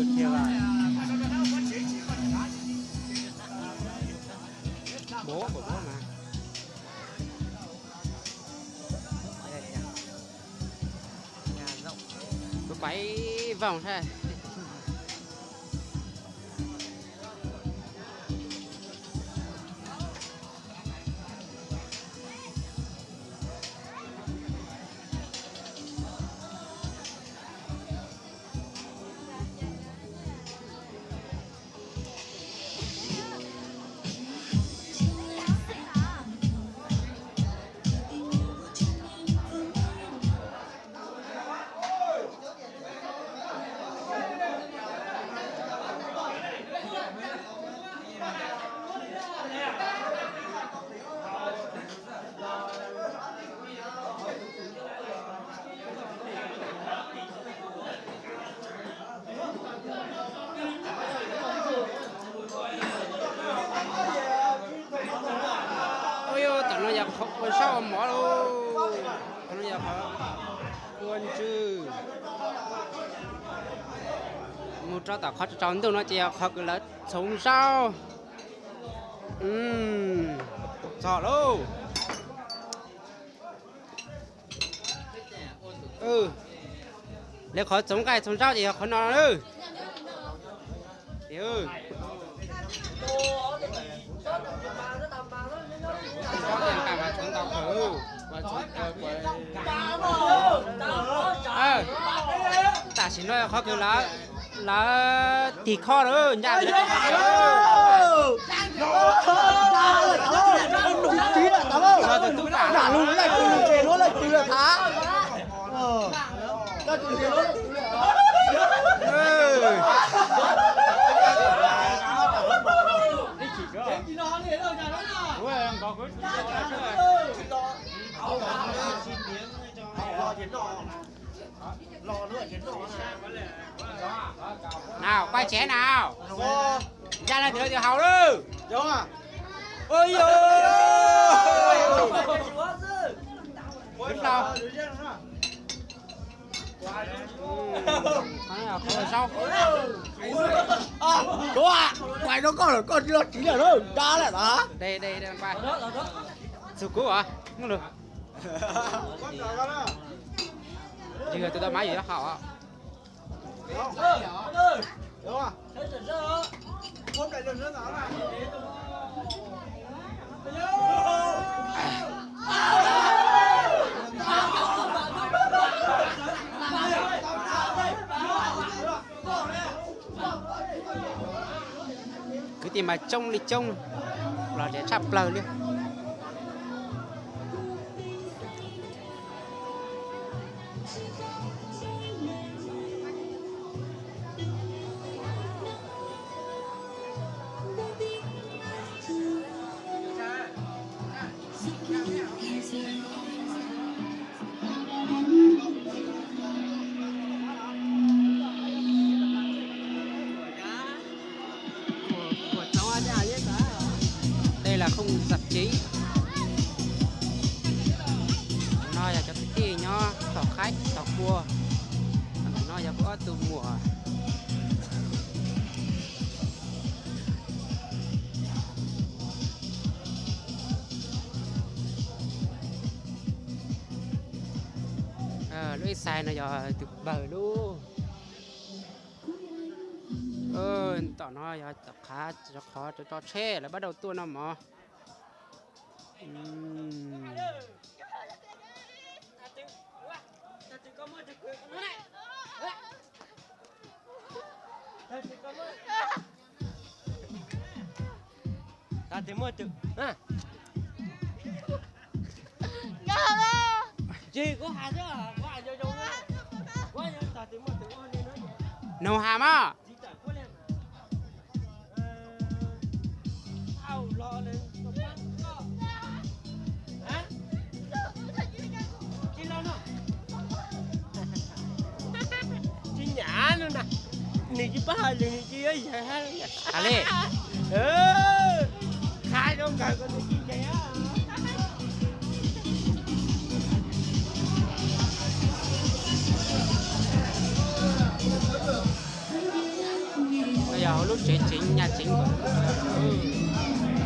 Thiab mas. Bố của bố mà. Nhà rộng. Tôi quay vòng thế. Ua, tam no yog qhov ua zaub ua mov lauj. Tam no yog qhov ua ntswg. Mus rau tom qhov tsaus ntuj no ces yog qhov kws lawv txhoov zaub. Txog lauj. Lawv qhov txhoov nqaij txhoov zaub ces yog qhov no lawm. Tam sim no qhov kws lawv tig kho lawm ncaj. Nào, quay trẻ nào. Ra lên từ từ hầu luôn. Ôi giời. Đúng đâu. Khổ là sao? Ủa, quay nó có là có lo chỉ là nó ra lại hả? Đây, đây, đây, quay. Sụp cứu hả? Không được. Dừng rồi, tụi tao máy gì đó hỏng á. Kwv tij mas coob li coob, los tshaj plaws li. Đây là khung rạp chính. No yog cov kwv tij nyob tom qab tom kua. No yog kuv ob tug muam. Lub ib xais no yog tus pawg lub. Tom no yog tom qhov tso tsheb lawv bắt đầu tuaj no mog. Nug has mas. Tsis nyam no na, nws tsis paub hais lus nws tsis yuav yawg hab. Li, qhab zoo kawg ko nws tsis nkeeg. Lub tsev tsev nyaj tsev nkaus.